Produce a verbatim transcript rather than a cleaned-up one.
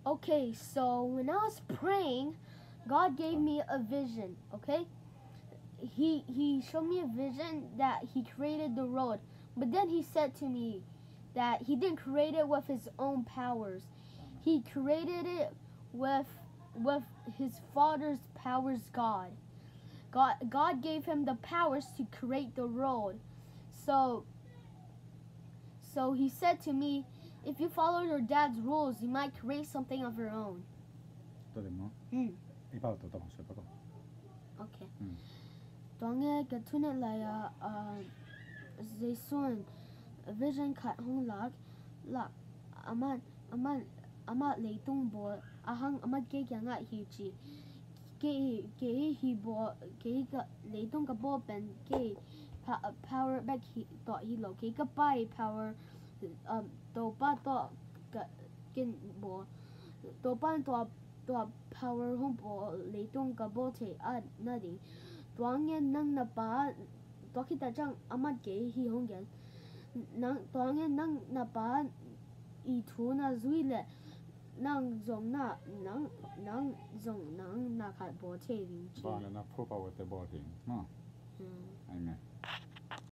Okay, so when I was praying, God gave me a vision, okay? He he showed me a vision that he created the road. But then he said to me that he didn't create it with his own powers. He created it with with his father's powers, God. God God gave him the powers to create the road. So so he said to me, if you follow your dad's rules, you might create something of your own. 多謝你。 Hmm. 一百多多谢，不过。 Okay. 嗯。 Tuange ka thunet lai a, uh, Jason vision khat hong lak, lak, aman, aman, ama leitung bawl, ahang amat kei kiangah hi ci. Kei, kei hi bawl, kei ka leitung ka bawl pen kei pa, power bek hi, tawh hi lo, kei ka pa hi power, um, Topa tawh ka kin bawl. Topa in tua, tua power hong bawl leitung ka bawl thei a na ding. Tuange nang na pa, tua khita ciang amat kei hi hong gen. Nang, tuange nang na pa i thu na zui le nang zong na, nang, nang zong nang na khat bawl thei ding ci. 把那那破把我的包停，嗯， Hmm. 阿门。